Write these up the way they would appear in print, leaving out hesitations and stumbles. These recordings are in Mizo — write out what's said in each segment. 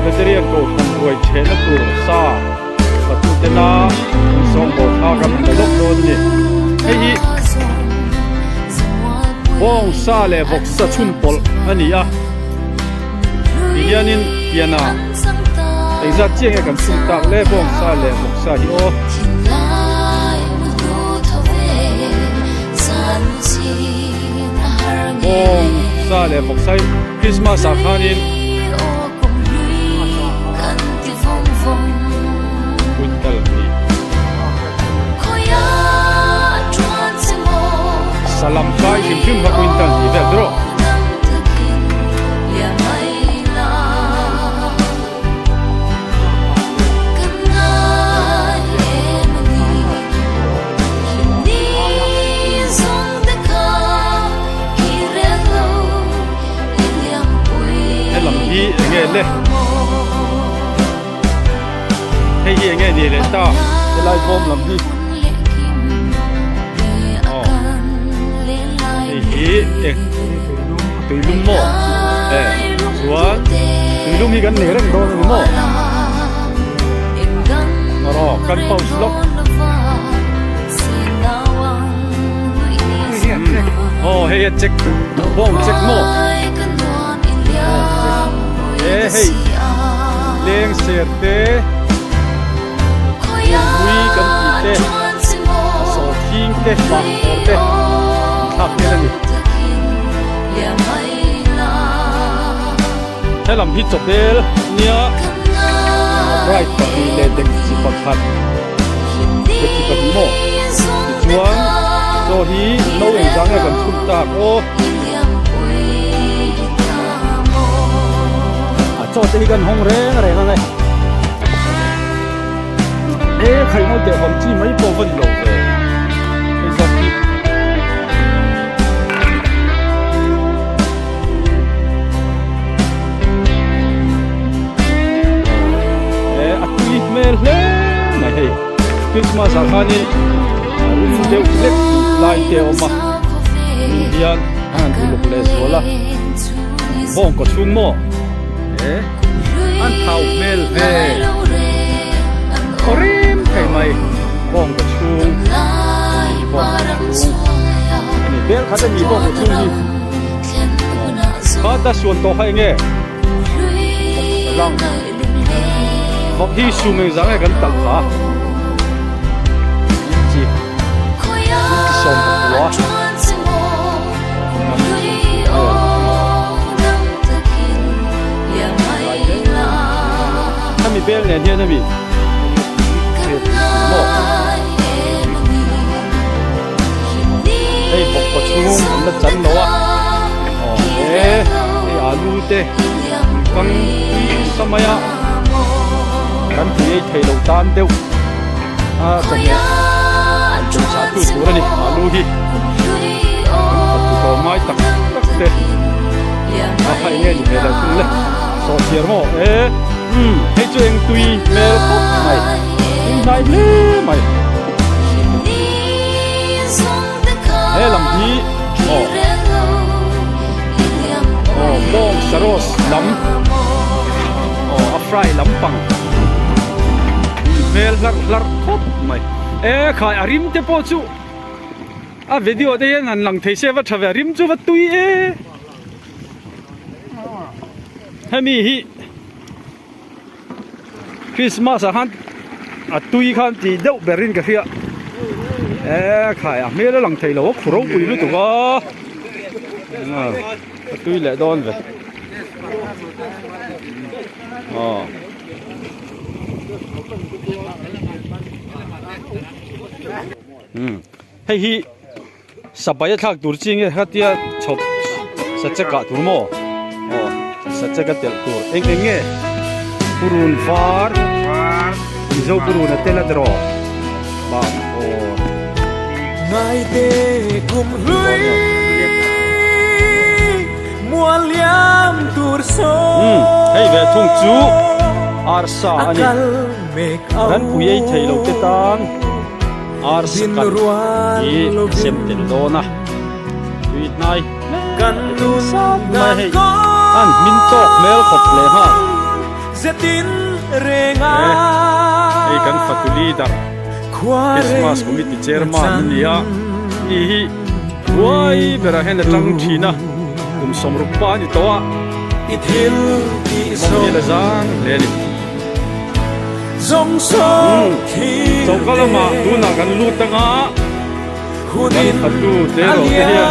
Presbyterian Kohhran ruai chhehna tur sa fatutena an sawngbawl kha kan han la lawk dawn a ni. Hei hi bawng sa leh vawksa chhun pawlh a ni a, tihianin piana engzat chiah nge kan chhun tak le bawng sa leh vawksa hi aw. Bawng sa leh vawksa hi Christmas ah khanin quintal a ni. Salam kai hrim hrim kha quintal ni vel ber aw. Helam hi enge le hei hi enge ni leh ta helai bawm lam hi aw hei hi eng tuilum maw e chuan tuilum hi kan nei reng dawn a ni maw Rawh kan pause lawk. Oh hei a check bawng check maw. E hei leng ser te ui kan ti te saw thing te bang thawr te thlak vel a ni. Helam hi chawpel nia bright pahnih leh dekchi pakhat dekchi pahnih maw tichuan chaw hi no engzah nge kan chhun tak aw a chaw te hi kan hawng reng reng ang e e khaih ngawi teh hawn chi mai pawh va ni lo ve hei zawk hi. Eh, a tui hmel hle mai hei Christmas ah khanin rum deuh hlek lai te a awm a rum hian a han uluk leh zual a bawng kaw chhung maw eh an thau hmel ve khaw rem thei mai bawng kaw chhung bawng kaw chhung a ni bel khat a ni bawng kaw chhung hi. Kha ta suan tawh kha enge lang vawk hi sum eng zang nge kan talh kha chi chi sawm pakua hemi bel nen hian hemi maw Hei bawk kaw chhung an la chan lo a aw he hei alu te kang nasa mai a kan tui ei thei lo tan deuh a chawhmeh an tum chah tu tur a ni alu hi an fatu tawh ngai tak tak te a kha enge ni ve lo thung le sawhchiar maw e umm hei chu eng tui hmel khawp mai tui hnai hle mai. He lam hi aw aw bawng saros lam aw a fry lampang hmel hlarh hlarh khawp mai e khai a rim te pawh chu a video te hian han lang thei se va tha ve a rim chu va tui e hemi hi. Christmas ah khan a tui khan tih deuh berin ka hria e khai a hmel a lang thei lo a khu ropui lutuk a a tui leh dawn ve aw hei hi Sapai a thlak tur chi nge khatia chhawp sachek ah tur maw aw sachek a telh tur eng eng nge purun var mizo purun a tel a tiraw bak aw Ngaite kum hlui mual liam tur saw Um hei ve thung chu arsa a ni ran pui ei thei lo te tan. Arsa kan hi sem tel dawn a tui hnai hle a ti sap mai hei an hmin tawk hmel khawp leh nghal. Zetin renga Hei kan fatu leader Christmas committee chairman a ni a, ni hi huai berah hian a tang thin a, kum sawmruk pa a ni tawh a, mawng hi la zang hle a ni. Choka lamah tunah kan lut anga kan fatu te erawh te hian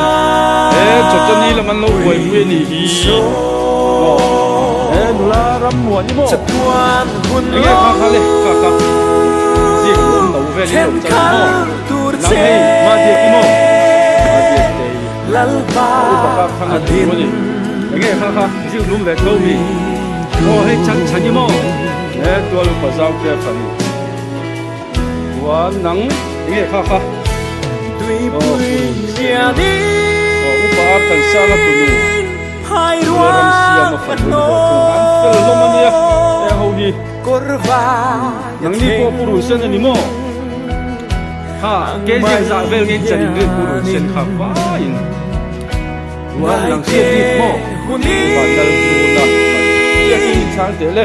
he chawchani lam an lo buaipui a nih hi. Aw he nula ram muan i maw? Enge kha kha le kha kha zik lum lo vel in lo chan maw? Nang hei ma diak i maw? Ma diak te i a upa kak thang a tu a ni. Enge kha kha zik lum ve tho mi? Aw hei chan chhan i maw? He tual upa zau te a fani. Chuan nang enge kha kha? Aw upa ar than sang a tunu. Tual ram siam a fanu ni bawk thung an fel hlawm a nia he ho hi. Nangni pawh pu run sen a ni maw? Ha ke ziak zah vel nge in chan in rin pu run sen kha vaiin. Chuan nang hriat bik maw? Van lal hnuna hriat in in chhang teh le.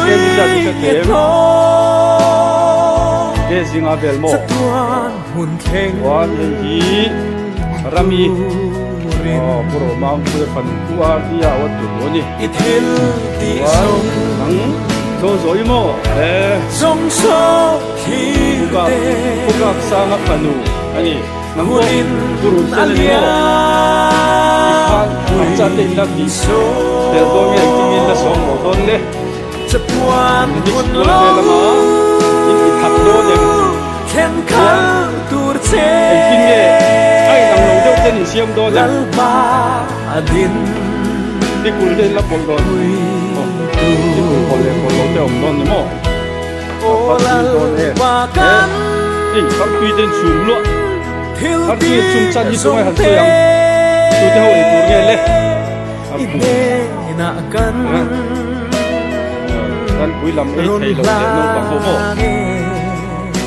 Ke ni zat i hre thei em? Ke zinga vel maw? Chuan hei hi Rami aw Pu Romang Pu le fanu Pu Ardia a tur a ni. Chuan nang chaw zawi maw? E Pu Kap Pu Kap Sanga fanu a ni. Nang pawh Pu Run Sen a ni maw? I khan hmarcha te in la tih tel dawn nge engtin nge in la sawm rawh dawn le? Mix kual vel anga in ti that dawn em? Chuan engtin nge a inang lo deuh ten in siam dawn em? Tikul te in la pawlh dawn aw tikul pawlh leh pawlh lo te a awm dawn ni maw? A khat tui dawn em? He hei fartui te in chhum luah fartui in chhum chan hi tungai han sawi ang tute ho ei tur nge le? A phu kan pui lam ei thei lo leh naupang ho maw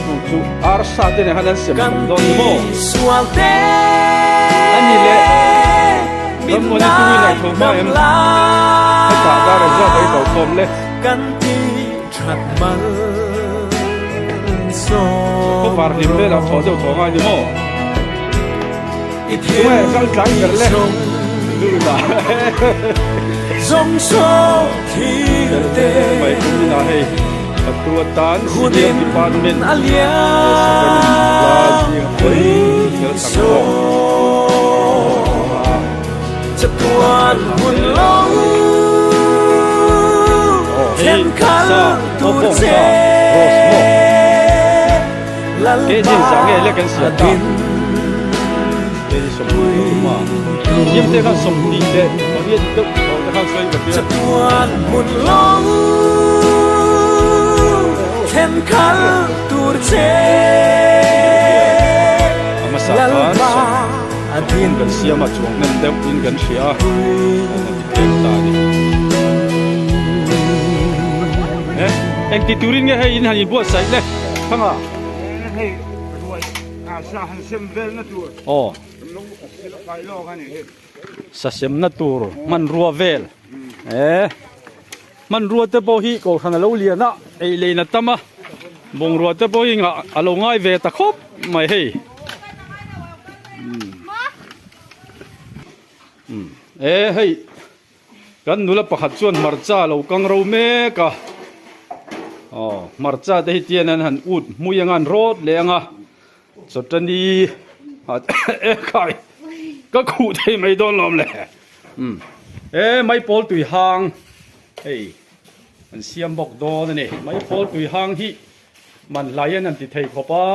chu chu arsa te nen khan an sem khawp dawn ni maw ani leh rammuan hi tuin a tho hma em hetah dar a zat a i ko khawm le khawvar hlim velah thaw deuh thaw ngai ni maw. Tunge kal tlai ber le Mai kum inah hei Patu atan Senior Department Sacrament la zing a fel fel tak bawk. Aw hei sa aw bawng sa rose maw Ke zin zah nge le kan siam ta. Ke 20 pathum a siam te khan 20 leh pariat deuh tawh te khan sawi ka hria. A hmasa khan 30 kan siam a chuang hnem deuh in kan hria a an ti tlem ta a ni. Engti turin nge hei in han inbuatsaih le thanga? Aw. Sasemna tur hmanrua vel eh hmanrua te pawh hi kohhran a lo lian a ei lein a tam a bungrua te pawh hi ngah a lo ngai ve ta khawp mai hei umm eh hei. Kan nula pakhat chuan hmarcha a lo kang ro mek a, aw hmarcha te hi tian an han ut hmui anga an rawt leh anga chawtani e khai ka khuh thei mai dawn lawm le umm e maipawl tui hang hei an siam bawk dawn a ni maipawl tui hang hi man hlai hian an ti thei khawp a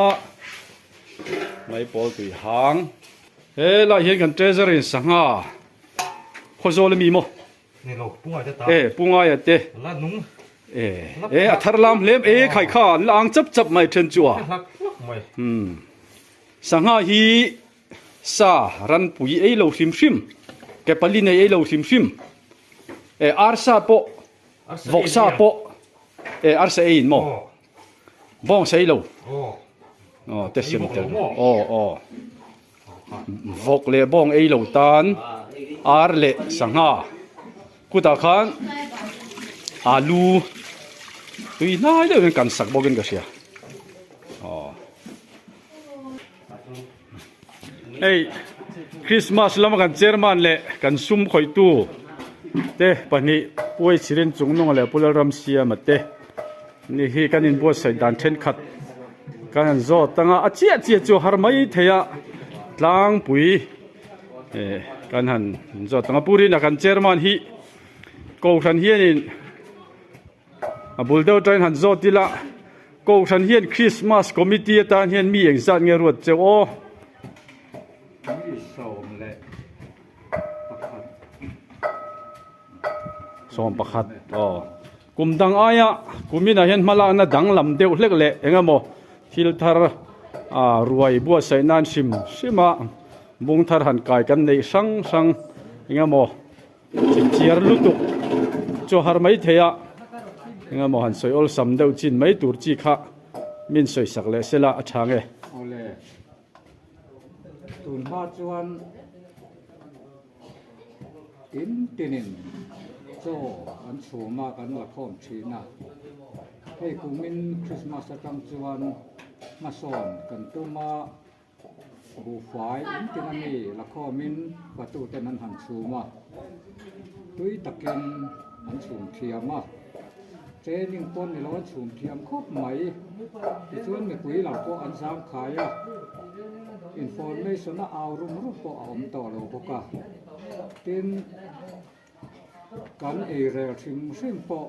maipawl tui hang he lai hian kan treasure in sangha. Khawzawl ami maw? Ni lo, Pu Ngaia te ta. E, Pu Ngaia te. La nung. E, e a thar lam hlem e khai kha an la ang chap chap mai then chu a. Hlak hlak mai. Hmm. Sangha hi sa ranpui ei lo hrim hrim. Ke pali nei ei lo hrim hrim. E arsa pawh vawksa pawh e arsa ei in maw? Bawng sa ei lo. Aw te siam tel. Aw aw. Vawk leh bawng ei lo tan ar leh sangha kutah khan. Alu tui hnai deuh hian kan sak bawkin ka hria aw hei Christmas lama kan chairman leh kan sum khawihtu te pahnih Puai Chhirin Chungnunga leh Pu Lalramsiama te ni hi kan inbuatsaih dan thenkhat kan han zawt anga a chiah chiah chu har mai thei a tlangpui eh kan han zawt anga Pu Rina kan chairman hi Kohhran hianin a bul deuh atangin han zawt ila Kohhran hian Christmas committee atan hian mi engzat nge ruat cheu aw? Mi 11. 11 aw. Kum dang aia kuminah hian hmalakna danglam deuh hlek leh eng emaw thil thar ruai buatsaih nan hrim hrim a bung thar han kai kan neih hrang hrang eng emaw Chipchiar lutuk chu har mai thei a, engemaw han sawi awlsam deuh chin mai tur chi kha min sawi sak leh sela a tha nge. Awle, tun hma chuan in tinin chaw an chhum a kan la khawm thin a, hei kumin Christmas atang chuan hmasawn kan tum a. Buhfai in tin a mi lakhawmin patuten an han chhum a, tui takin an chhum thiam a, training pawh ni lo an chhum thiam khawp mai. Tichuan mipui lo pawh an zang khai a, information a au rum rum pawh a awm tawh lo bawk a, tin kan ei rel hrim hrim pawh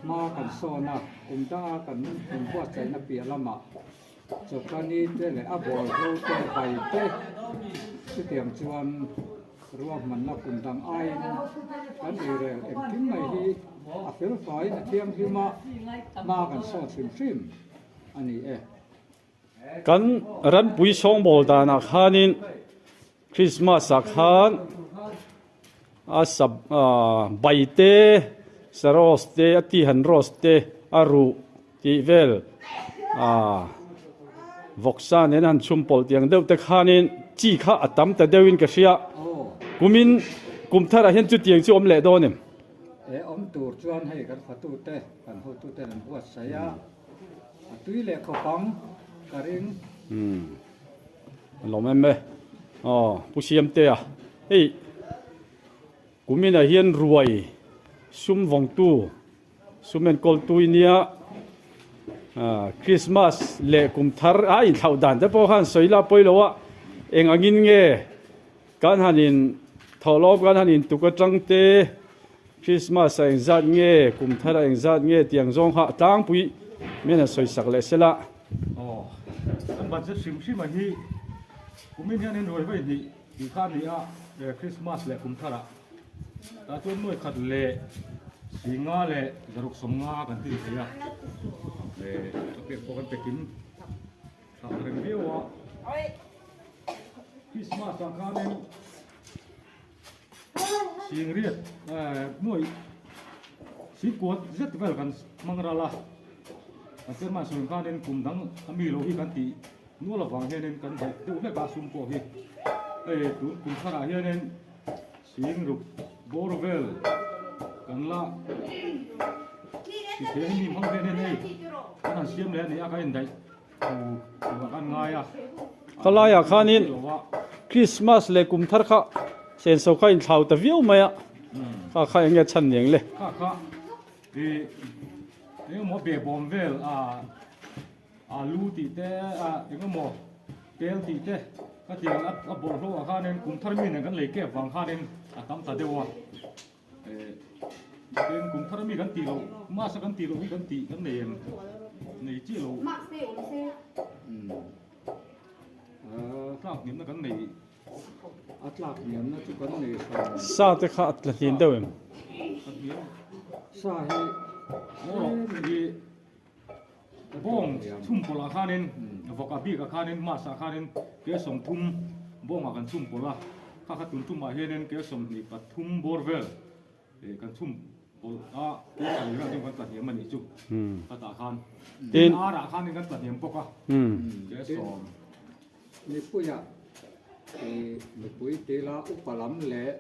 hma kan sawn a, kum danga kan inbuatsaihna piah lamah Chawkani te leh a bawlhlo te bai te chutiang chuan ruahmanna kum dang aiin kan eirel engkim mai hi a fel faiin a thianghlim a, hma kan sawn hrim hrim a ni e. Kan ranpui sawngbawl danah khanin Christmas ah khan a sap bai te saros te a ti han rose te a ruh tih vel ah vawksa nen a han chhum pawlh tiang deuh te khanin chi kha a tam ta deuhin ka hria kumin kum tharah hian chutiang chu awm leh dawn em? E awm tur chuan hei kan fatute kan hotuten an buatsaih a a tui leh khawp ang ka ring. A lawm em e. Aw Pu Siamtea hei kuminah hian ruai sum vawngtu sum enkawltu i nia ah Christmas leh kum thar a inthlauh dan te pawh khan sawi la pawi lo a eng angin nge kan han in thawhlawm kan han in tuk atang te Christmas a engzat nge kum thar a engzat nge tiang zawng kha tlangpui mian a sawi sak leh sela. Aw, kan budget hrim hrim a hi kumin hian in ruai vaih hnih tih kha a ni a, Christmas leh kum thar ah tah chuan nuai khat leh singa leh zaruk sawmnga kan ti thei a, a pek pawh kan pekin thlah reng viau a, Christmas ah khanin Singriat nuaih sikuat zet vel kan hmang ral a, kan chairman sawi khanin kum dang a mi lo hi kan tih nual avang hianin kan daih deuh hlek a sum pawh hi hei tun kum tharah hianin singruk bawr vel kan la ti thei a hemi hmang hianin hei kan han siam leh a ni a kan indaih thu turah kan ngai a. Khalaiah khanin Christmas leh kum thar kha senso kha inthlau ta viau mai a, kha kha eng nge chhan niang le? Kha kha i engemaw behbawm vel a alu tih te a engemaw tel tih te ka tiang a bawlhhlawh ah khanin kum thar mi nen kan lei kep vang khanin a tam ta deuh a. Tin kum thar ami kan tih loh mass a kan tih loh hi kan tih kan nei em nei chiah lo tlak hniamna kan nei a tlak hniamna chu kan nei hran sa te kha a tla hniam deuh em a hniam sa hi hi Bawng chhum pawlh ah khanin vawk a bik ah khanin mass ah khanin ke 30 bawng ah kan chhum pawlh a, kha kha tun tum ah hianin ke 23 bawr vel kan chhum pawlh a, ke sarih vel chu kan tla hniam a nih chu khatah khan tin ar ah khanin kan tla hniam bawk a ke sawm. Mipuia mipui tila upa lam leh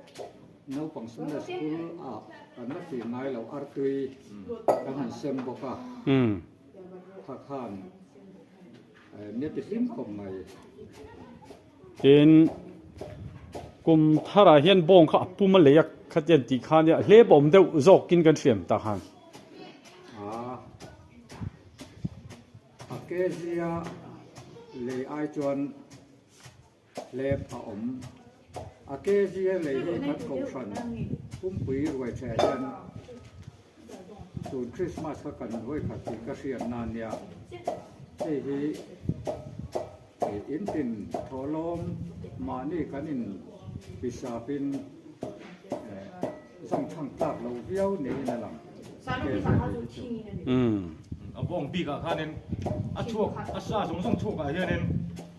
naupang Sunday school ah kan la. tih ngai loh artui kan han sem bawk a, kha khan mi a ti hlim khawp mai. Tin, kum tharah hian bawng kha a pum a lei a khatiang tih khan nia hlep awm deuh zawkin kan hriam tak han. A kezia lei ai chuan hlep a awm. A kezia lei hi kan kohhran pumpui ruaichheh hian tun Krismas kha kan vawikhat tih ka hriat na nia. Hei hi in tin thawhlawm mahni kan in hisapin zawngchhang tlak lo viau niin a lang. Kezia lei hi chu. A bawng bikah khanin a chhuak a sa zawng zawng chhuakah hianin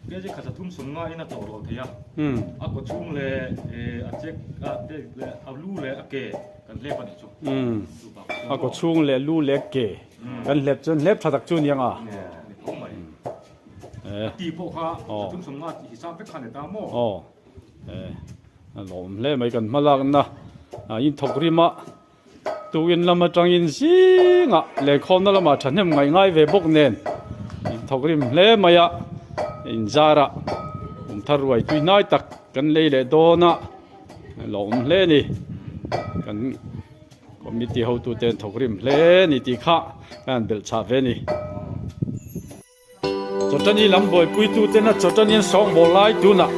kg khat zathum sawm ngaiin a chawh rawh thei a, a kaw chhung leh a chek a te leh a lu leh a ke kan hlep a nih chu. A kaw chhung leh lu leh ke kan hlep chuan hlep tha tak chu aniang a. Ni tho mai. A ti pawh kha zathum sawm nga hisap vek kha a ni ta maw? Aw a lawm hle mai kan hmalakna in thawk rim a. Tukin lam atangin zingah lehkhawmna lamah thahnem ngaih ngai ve bawk nen inthawk rim hle mai a, inzarah kum thar ruai tui hnai tak kan lei leh dawn a, lawm hle a ni. Kan committee hotute an thawk rim hle a ni tih kha ka han belh chhah ve a ni. Chawtani lam buaipuitu tena chawtani an sawngbawl lai tunah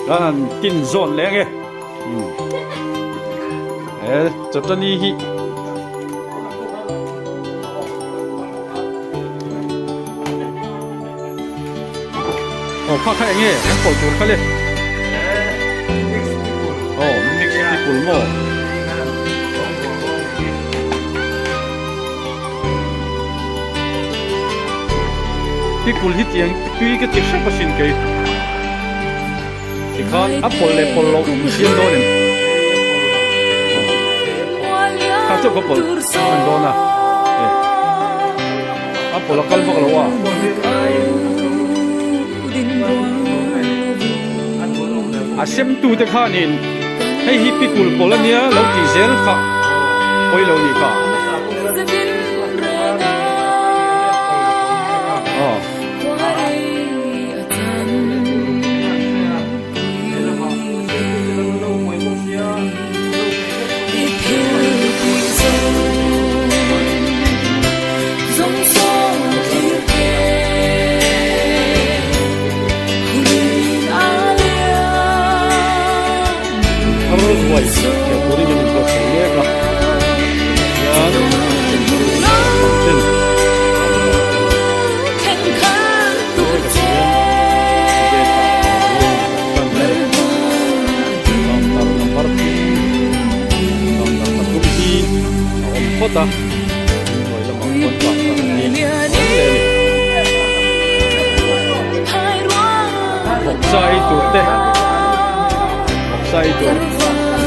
kan han tin zawn leh ange. He chawtani hi Aw kha kha enge an pawlh tur kha le. Aw mix tipul maw. Pikul hi tiang tui ka ti hrep asin kei. Tikhan a pawlh leh pawlh loh i siam dawn em? Kha chu ka pawlh an dawn a. A pawlh a kal vak lo a. A semtu te khanin hei hi pikul pawlh ania lo tih zel kha pawi lo nih kha. Ruai theh turin an inbuatsaih mek a tunah hian function phawt a hnuai lamah khuan tlak tak hi a awm leh a ni vawksa ei tur te vawksa ei tur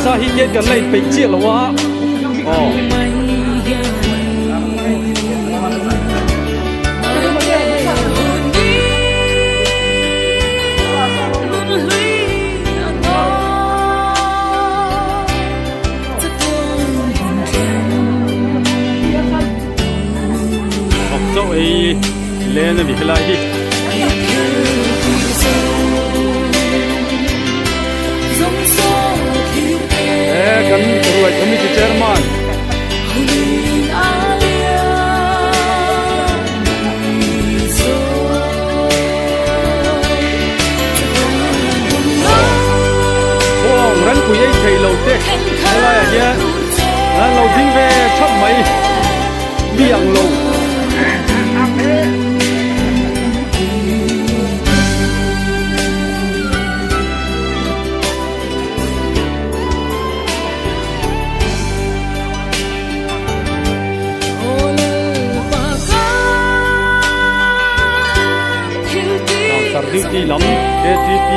sa hi hian kan la inpeih chiah lo a aw. Vawk chauh ei len a ni helai hi. He kan ruai committee chairman Bawng ranpui ei thei lo te helai ah hian an lo ding ve thap mai mi ang lo. Tlangtar duty lam KTP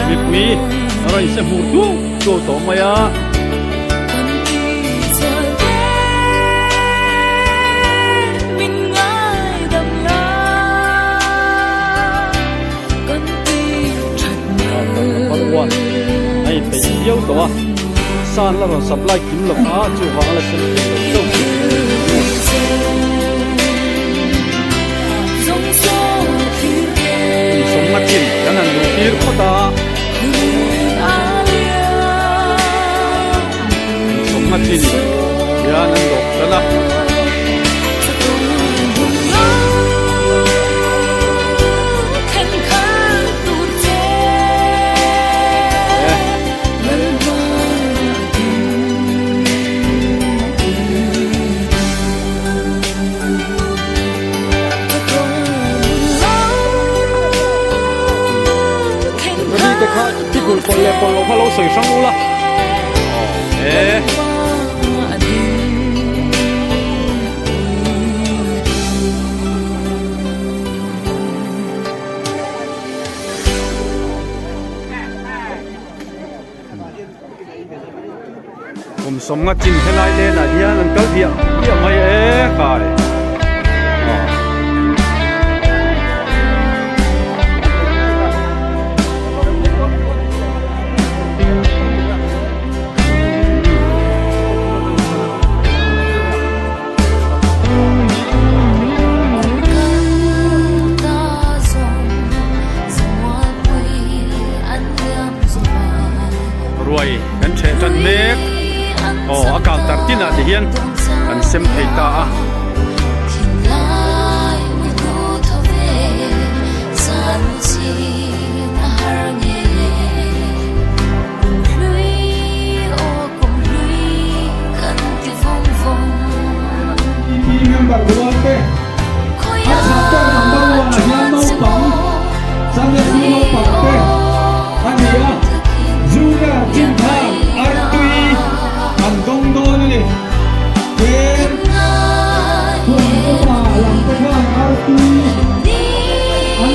mipui a rawn inse hmuh duh duh tawh mai a. pawh a inpeih viau tawh a sa an la rawn supply kim lo a chuvang a la sem thei lo chauh chu a ni. Insawmna chin kan han luh tir phawt a. Insawmna chin hian an dawh tan a. Rami te kha ti kulh pawlh leh pawlh loh kha lo sawi hrang ula e. Kum sawmnga chin helai lenah hian an kal diah diah mai e kai. Ruai kan ṭheh ṭan mek aw a counter tinah te hian kan sem thei ta a. Member rual te a chapter number one ah hian naupang Sunday school naupang te a ni a junior chin khan artui an dawng dawn a ni tlem kum upa lam te khan artui an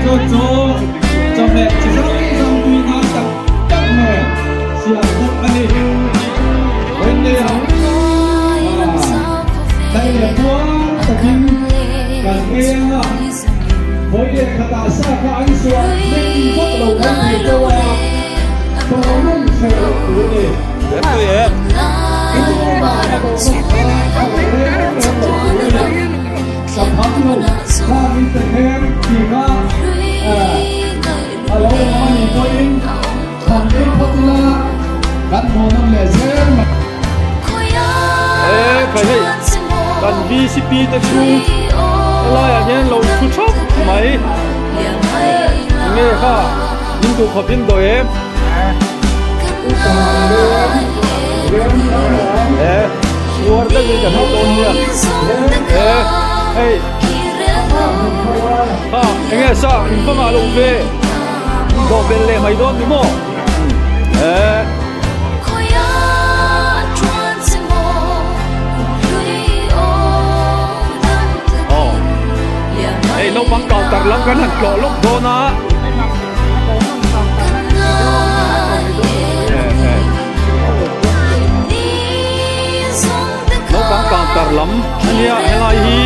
duh chuan pek tel vek tur a ni an duh loh chuan a ngaihtuah lo. E khai hei kan VCP te chhung helaiah hian lo thu thap mai enge kha in duh khawp in dawh em e uar deuhin kan hmu dawn nia e hei ha enge sa in va ngah lo ve dawh belh leh mai dawn ni maw e. Hei naupang counter lam kan han tlawh lawk dawn a. Naupang counter lam ania helai hi.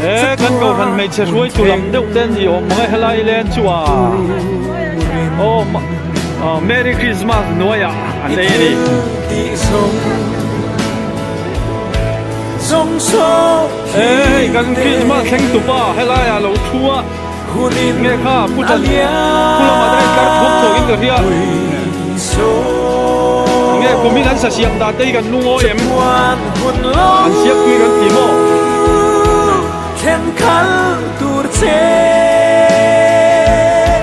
He kan kohhran hmeichhe hruaitu lam deuh te an ni awm ang e helai len chu a aw Merry Christmas hnuaiah an ei a ni. He hei kan Christmas thleng tupa helaiah a lo thu a nge kha pu tan pu lamah te khan tlar thuak thuak in ka hria nge kumin an sa siam dan te hi kan lungawi em an siam tui kan ti maw.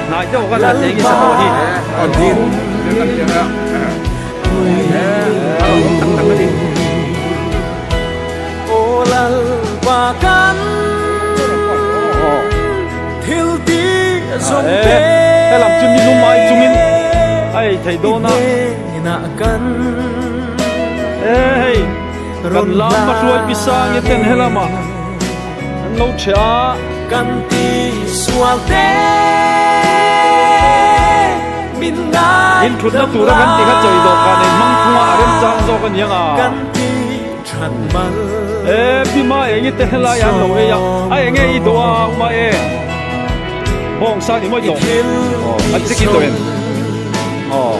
Hnai deuh khan a cheng i sa tawh hi. Helam chu ni lum ai chungin a ei theih dawn a e hei kan lam a hruai pi sang e ten helamah an lo ṭheh a. In thutna tura kan ti kha chawi dawhkan ei hmang thunga a remchang zawk a ni ang a. E pi ma eng i te helai an lo ei a a enge i dawh a uma e bawng sa ni mawi tawh aw a chik i tawh em aw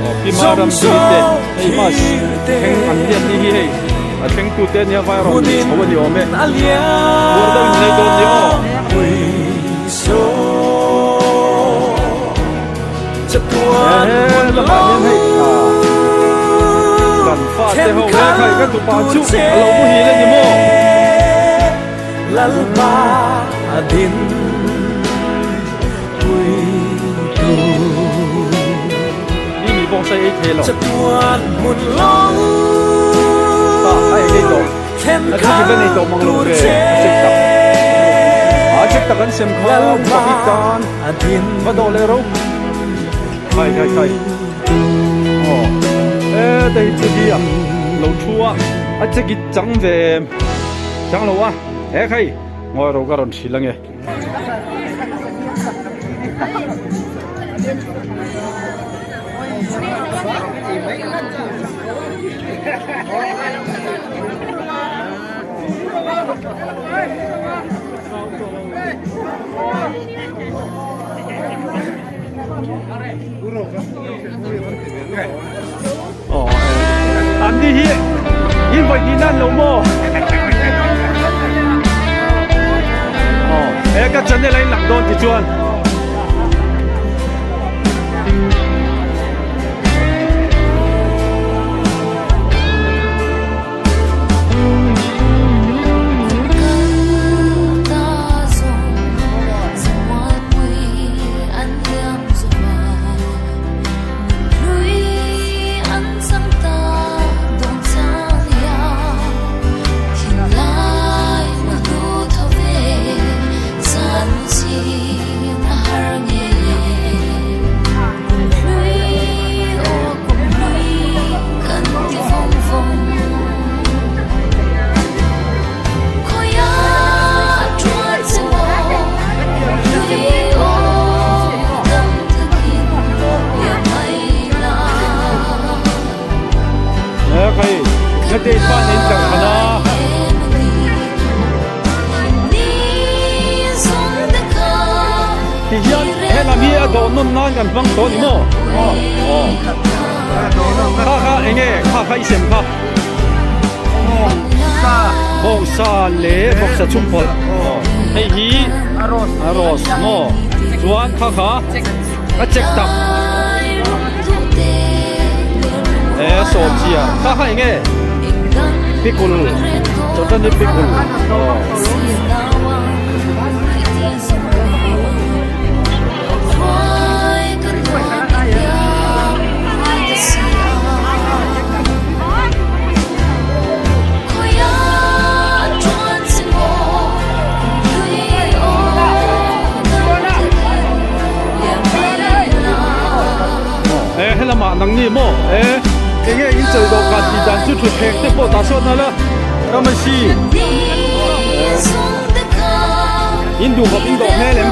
aw pi ma ram chu i te hei mas thleng an lian ni hi hei a thleng tu te nia vai rawn ni chho a ni awm e buar deuh in nei dawn ni aw. Ehe lamah hian hei kan fate ho he khai ka tupa chu a lo muhil a ni maw? Mi mi pawh sai ei thei lo. Ta a ei ei tawh. A chu ka nei tawh mang lo ve a check tak. A check tak an sem kha pahnih tan va dawh leh ro. Khai khai khai. Aw e te hi chu hi a lo thu a a check i chang ve em chang lo a he khai ngawi ro ka rawn hrilh ange. An ni hi in vawi hnih nan lo maw? He ka channel a in lang dawn ti chuan. Heti pa nen kan khan a. Ti hian helam hi a dawh nawn nan kan hmang tawh a ni maw? Aw. Kha kha eng nge kha kha i sem kha? Bawngsa leh vawksa chhungpawlh. Hei hi a rose maw? Chuan kha kha a check tak. E sawm chia kha kha eng nge? Pikul chawhtan hi pikul. Aw. E helama nang ni maw e enge in chei dawhkan tih dan chu thutthleng te pawh tah sawn a la ram a si. In duh khawp in dawh hmel em?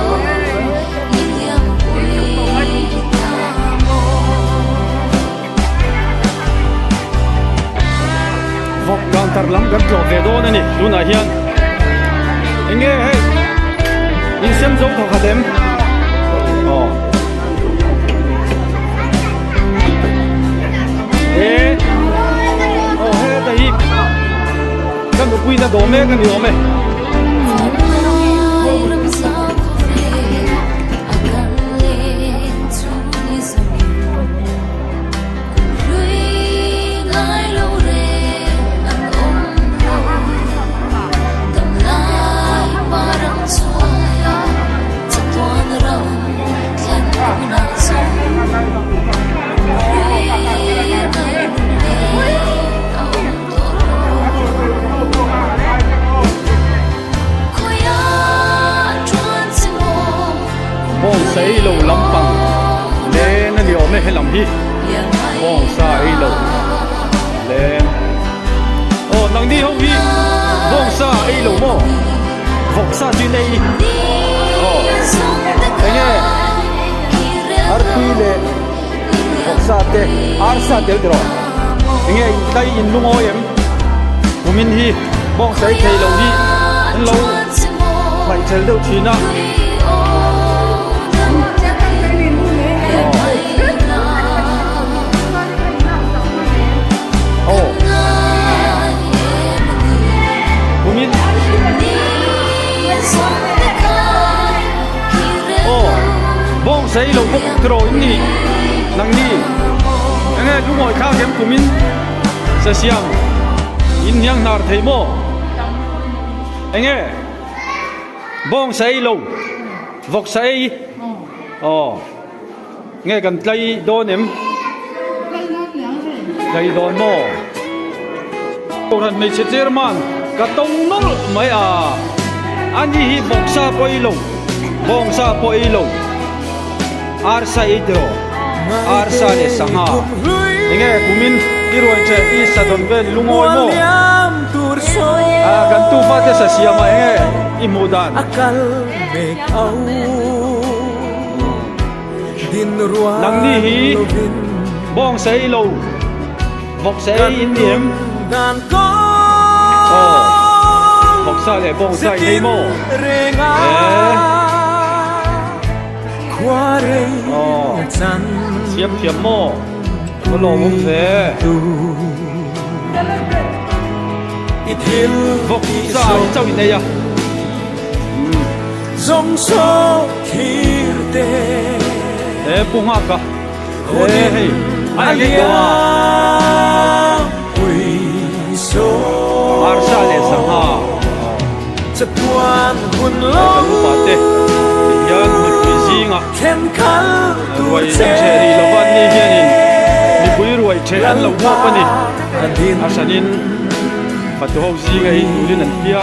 Vawk counter lam kan tlawh ve dawn a ni tunah hian eng nge hei in sem zo thawk khat em? Aw e aw heta hi Ka nupui na dawh mek a ni awm e. Bawngsa ei lo lampang len a ni awm e helam hi bawngsa ei lo len aw nangni ho hi bawngsa ei lo maw vawksa chu in ei aw enge artui leh vawksa te arsa tel tiraw. Enge in tlai in lungawi em? Kumin hi bawngsa ei thei lo hi an lo hmaih tel deuh thin a. Aw. Kumin Aw. Bawngsa ei lo bawk tiraw in ni nangni. Enge lungawi thlak em kumin sa siam in hniang hnar thei maw? Enge bawng sa ei lo vawk sa ei aw nge kan tlai dawn em? Tlai dawn maw? Kohhran hmeichhe chairman ka tawng nawlh mai a, ani hi vawk sa pawh ei lo bawng sa pawh ei lo. Arsa ei tiraw? Arsa leh sangha. Enge kumin i ruai ṭeh i sa dawn vel i lungawi maw? Ah kan tufa te sa siam ah enge i hmuh dan? Nangni hi bawng sa ei lo, vawk sa ei in ni em? Aw, vawk sa leh bawng sa in ei maw? Eh. Aw, siam thiam maw? Ka lawm awm ve. Vawk sa hi chauh in ei a. E pu nghak a. E hei, a eng eng tawh a. Arsa leh sangha. Hei kan upa te ti hian mipui zingah ruai an cheh rih lova an ni hianin mipui ruai cheh an lo huap a ni. A hranin fatu ho zinga hi turin an tia.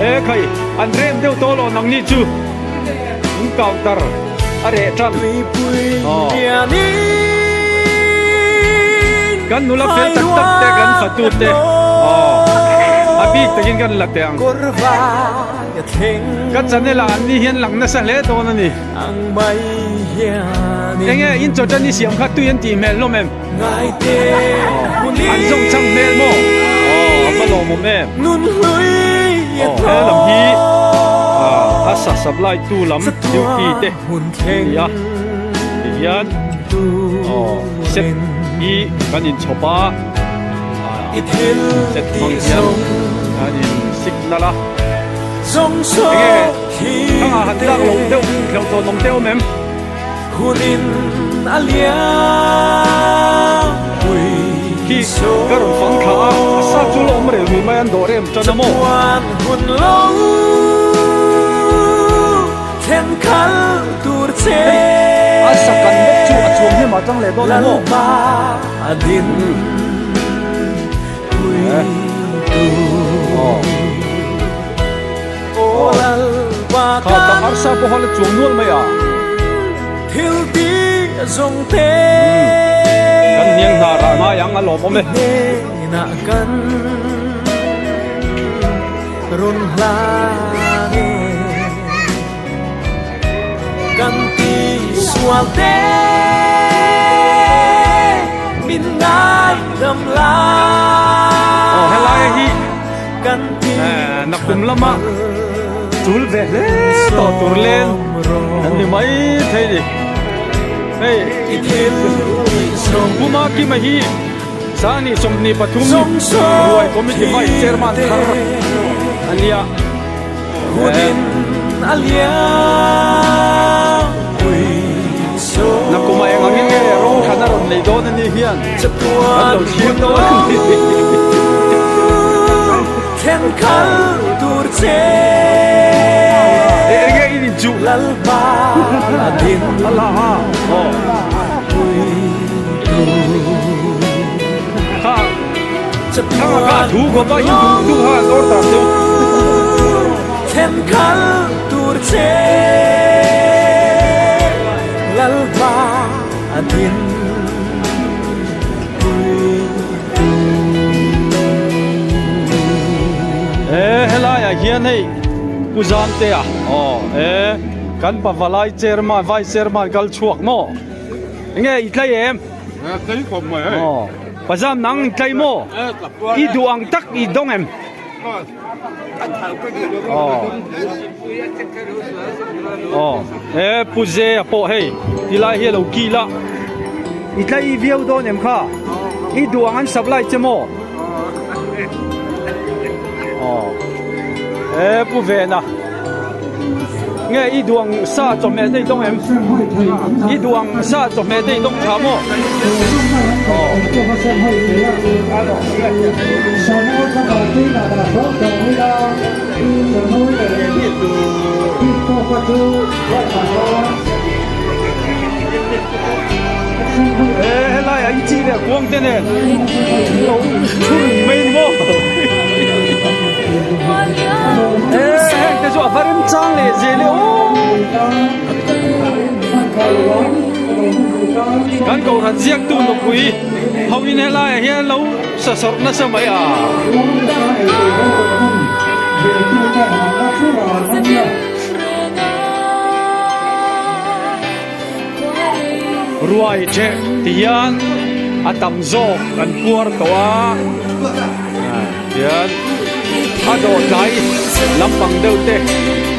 E khai an rem deuh tawh lo nangni chu an counter a reh tan. Aw. Kan nula fel tak tak te kan fatu te aw a bik takin kan la teh ang. Ka channel ah an ni hian lang nasa hle dawn a ni. Enge in chawṭan i siam kha tui an tih hmel hlawm em? Aw. An zawng chang hmel maw? Aw a va lawmawm em? Aw he lam hi a sa supply tu lam duty te an ni a tihian aw set hi kan inchhawp a set hmang hian an in signal a enge thangah han tlak loh deuh hlauh tawn awm te awm em? Khi ka rawn fang thla a, a sa chu la awm reh rui mai an dawh rem tan a maw? Hei a sa kan bawk chu a chuang hnem ah tang leh dawn a maw? Kha ka arsa pawh a la chuang nual mai a. Kan hniang hna rah ngai ang a lawmawm e. Aw helai hi Nakum lama chul ve hle tawh tur len an ni mai thei ni. Hei Puma Kima hi Sangni 23 ruai committee vice chairman thar a nia. Nakuma eng angin nge rawng khan a rawn nei dawn a nih hian kan lo thlir dawn a ni. Eng nge in inchuh? Kha thanga kha thu khawp a in duh duh kha an order deuh. E helai ah hian hei Pu Zamtea aw e kan pavalai chairman vice chairman kal chhuak maw enge i tlai em? Tlai khawp mai hei. Aw pa Zam nang i tlai maw? I duh ang tak i dawng em? Aw aw he Pu Zea pawh hei tilai hi a lo kil a i tlai viau dawn em kha i duh ang an supply che maw aw he Pu Vena nge i duh ang sa chawhmeh te i dawng em i duh ang sa chawhmeh te i dawng tha maw aw. E helai ah i chi leh kuang te nen lo thu reng mai ni maw e heng te chu a va rem chang leh zel e aw kan kohhran ziaktu nupui ho in helai ah hian lo sa sawrh nasa mai a. Ruai ṭheh ti hian a tam zawk an puar tawh a, tihian a dawh tlai lampang deuh te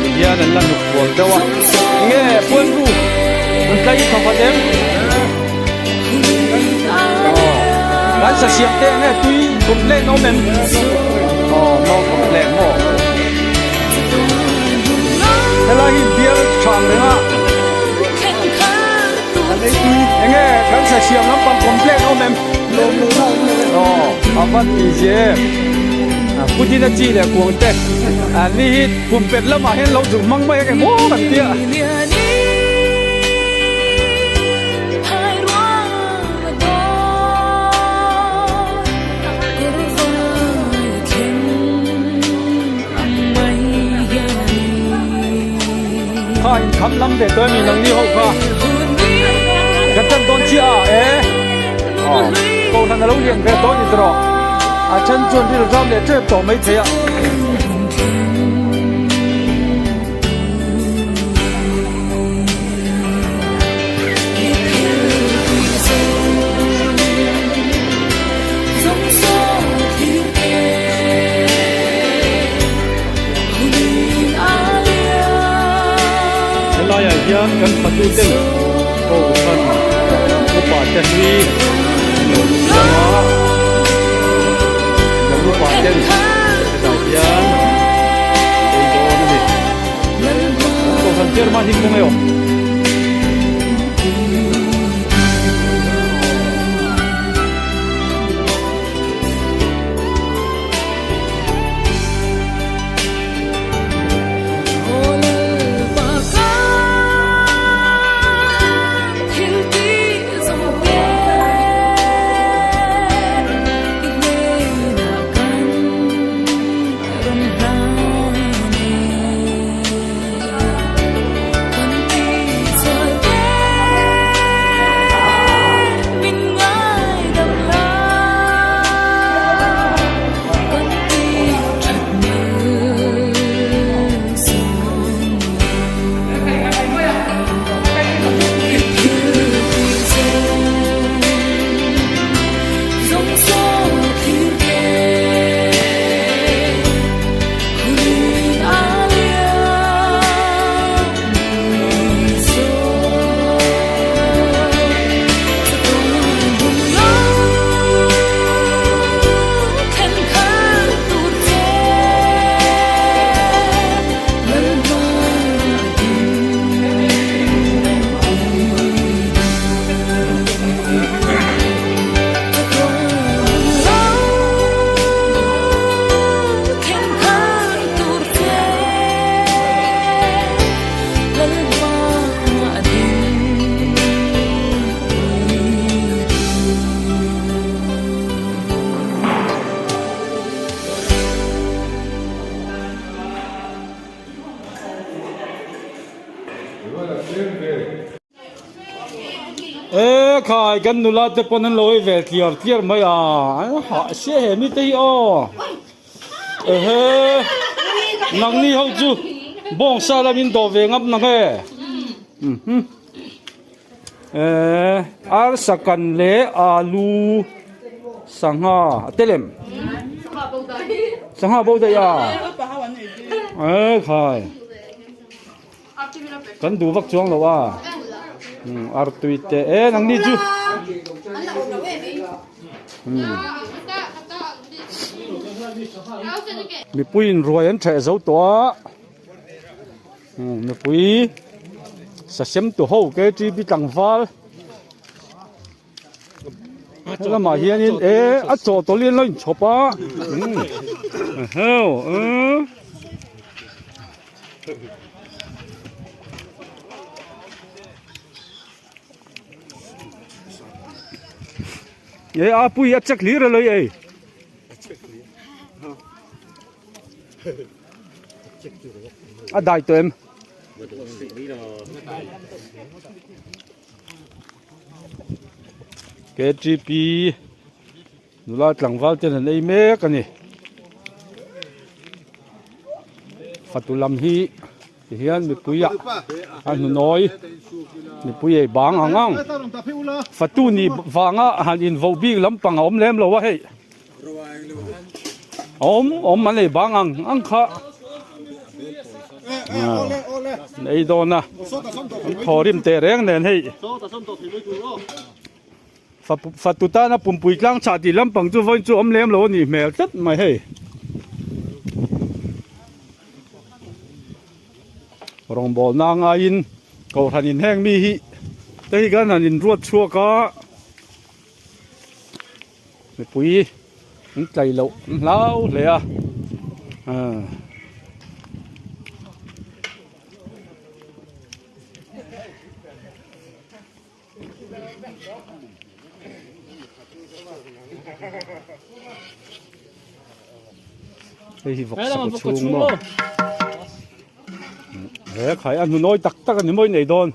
ti hian an la nuk kual deuh a, enge puan ru an tlai thawkhat em? Aw kan sa siam te enge tui complain awm em? Aw no complain maw? Helai hi bial tha ang reng a. Enge kan sa siam lampang complain awm em? Aw a va ti zia em. Putin a chi leh kuang te an ni hi kum pet lamah hian lo zuk hmang mai ang em aw kan tia. Kha in kham lam ve tawh emi nang ni ho kha kan tan dawn chiah a e aw kohhran alo lian ve tawh ni tawh a then chuan ril ram leh tep tawh mai thei a. hian kan fatu ten kohhran upa te hi an lo siam a, kan upa ten hetah hian an ei dawn a ni. Kan kohhran chairman hi kawng e aw. E khai kan nula te pawn an lo ei ve tliar tliar mai a an hah sia he mi te hi aw ehe nangni ho chu bawngsa lamin dawh ve ngam nang e Eh arsa kan leh alu sangha a tel em? Sangha bo daih a? Eh khai kan duh vak chuang lo a artui te eh nangni chu mipui in ruai an theh zo tawh a. Mipui sasem tu ho ktp tlangval helamah hianin e a chawhtawlh hi an lo inchhawp a eheu e a pui a check hlir a lo ei. A dai tawh em? KTP nula tlangval ten an ei mek a ni. Fatu lam hi tihian mipui ah a hnunawi mipui ei bang ang ang. Fatu ni vanga han invo bik lampang a awm lem lo a hei. Awm awm an ei bang ang ang kha an ei dawn a an thaw rim teh reng nen hei fatu tana pumpui tlang chah tih lampang chu vawiin chu awm lem lo a nih hmel tlat mai hei rawngbawlna ngaiin kohhran inheng mi hi te hi khan han inruat chhuak a. Mipui an tlai loh an hlau hle a ah. Hei hi vawk sa chhung maw he khai a hnunawi tak tak a ni mawi nei dawn.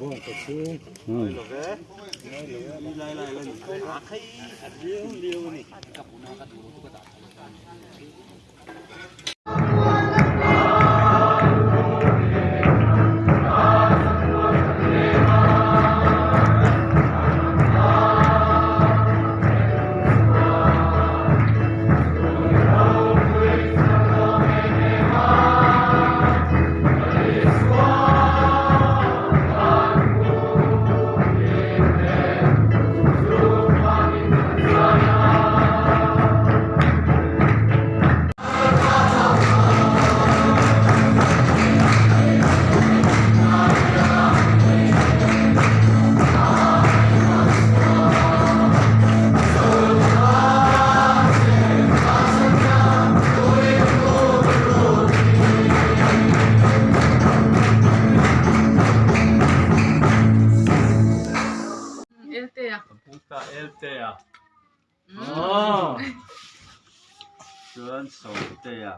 Chuan Sawmtea.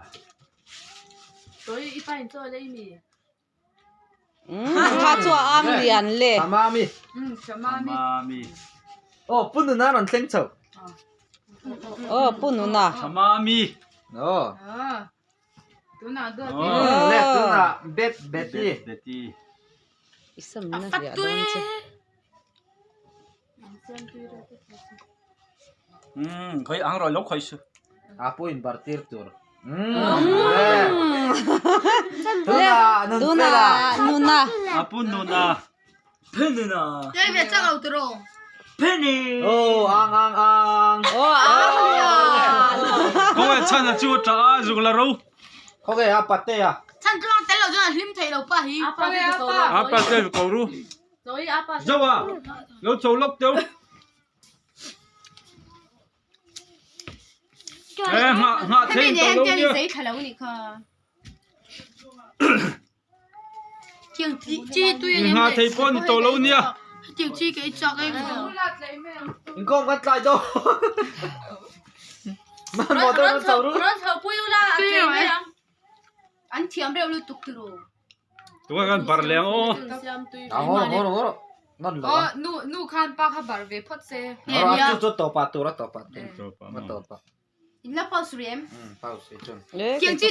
Kha chu a ang lian le. Mami. Mami. Oh, pu nuna rawn thleng chho. Oh, pu nuna. Mami. Oh. Tunah duat. Oh. Le tunah bet beti. Beti. I sam na hliah dawn che. Um, khoi ang rồi lo khoi su. A pu in bar tir tur. Um. Tunah nun fela. Nuna. A pu nuna. Penina. Chơi về chắc đầu từ Penny. Oh, ang ang ang. Oh, ang lian. Kong ai chan a chu ta zuk la ro. Khawge a pate a. Chan chuang tel lo chuan a hlim thei lo pa hi. A pa te ko ru. Dâu à? Lo chou lok teu. Ê, ngạ ngạ Hemi thei ne to hian lo tel nia. zei thla lo ni kha. Tiang chi chi tui anh em Ngạ thei pawh ni to lo nia. Tiang chi cái chak em. Inkhawm kan tlai dawn. Hmanhmawh deuh rawn chho ru. Rawn chho pui ula a tlem mai ang. An thiam reuh lutuk tiro. Tunga kan bar leng aw. A ngawr ngawr ngawr nawn lo a. Nu nu khan pa kha bar ve phawt se. Ngawr a chu chu tawpa tur a tawpa tur. A tawpa. In la pause rih em? Um pause i chun. Tiang chi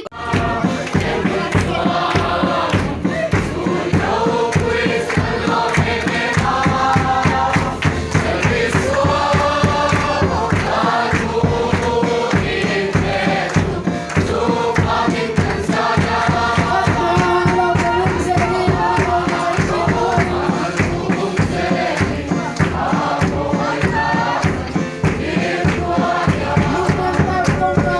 Aw ta tur kha.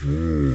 Aw.